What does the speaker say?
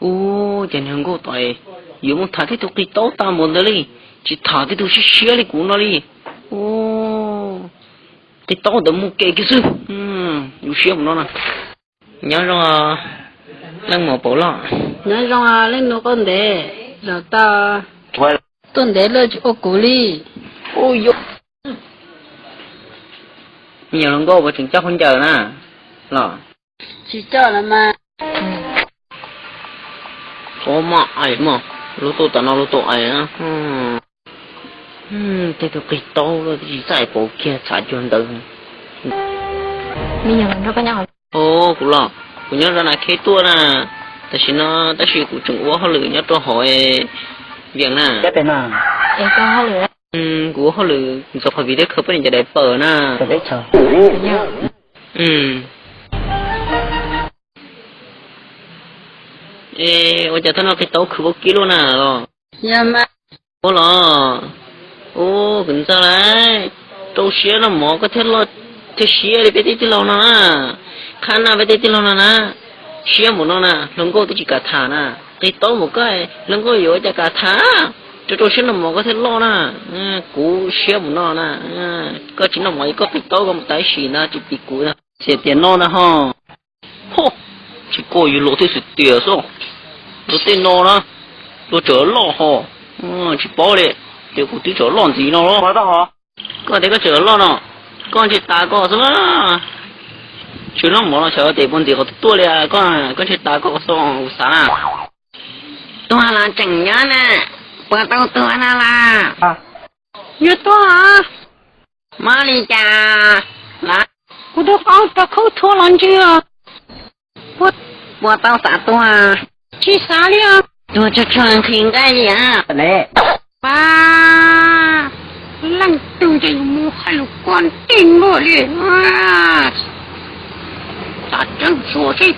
Ua cas niag nkauj tod yuav mus tham tej tus qis taub tag npaum ntawd li, tsis tham tej tus siab siab li kuv no li. Ua, qis taub ntawd mus kev kiag xwb. Yus siab mus no na. Nyob zoo leej muam Paum Loj. Nyob zoo leej nus Qauj Ntev. Zaum tau tuaj ntev lawm tsis ua kuv li. Ua, me nyuam hluas nkauj puas tseem coj khaub ncaws na los? Tsis coj los mas. Ua, maj ais mog, luag tuaj tom no luag tuaj ais na. Tej tus qis taub tsis txawj pauv kiag txhav cuag ntawd. Kuv los, kuv nyob zos Nas Kheb tuaj na, tam sim no tab sis kuv tseem ua hauj lwm nyob rau hauv Vias na. Kuv ua hauj lwm ntxuav qhov video khawb poj niam cov diaper na. Es ua cas thaum no qis taub khwv vaub kib luaj na los? Ua los, ua kwv ntxawg lauj, rau siab noj mov koj thiaj loj, thiaj siab li peb tej tij laug no na. Qhab naj peb tej tij laug no na, siab npaum no na hluas nkauj twb tsis kam tham na. Qis taub npaum koj hluas nkauj yuav ua cas kam tham. Rau rau siab noj mov koj thiaj loj na. Kuv siab npaum no na, koj tsis noj mov es koj qis taub koj mus tas ib sim ntag tsis tim kuv na. Txiav tias no na ho. Ho, tsis koj yog luag thiab xwb tiag xwb. Luag tej no na, luag tseem loj ho. Tsis paub li, ces kuv twb tseem loj ntxiv no los. Koj tias koj tseem loj no, koj ntshe tas koj xwb na. Tsis noj mov los xyov tes puas ntxiv qhov twg tuaj li, koj ntshe tas koj xwb kuv xav na. Tuag los tseem nyob na, puas tau tuag no los? Yuav tuag. Mob li cas los? Kuv tus qau rau khaub thuas los ntshe. Puas tau xav tuag? Tsis xav li os. Tuag tsuag tsuag nqhis nqaij li os. Pab, leej twg ces yus mus hais lus koj nti npaum li. Xav tseeb suas seb.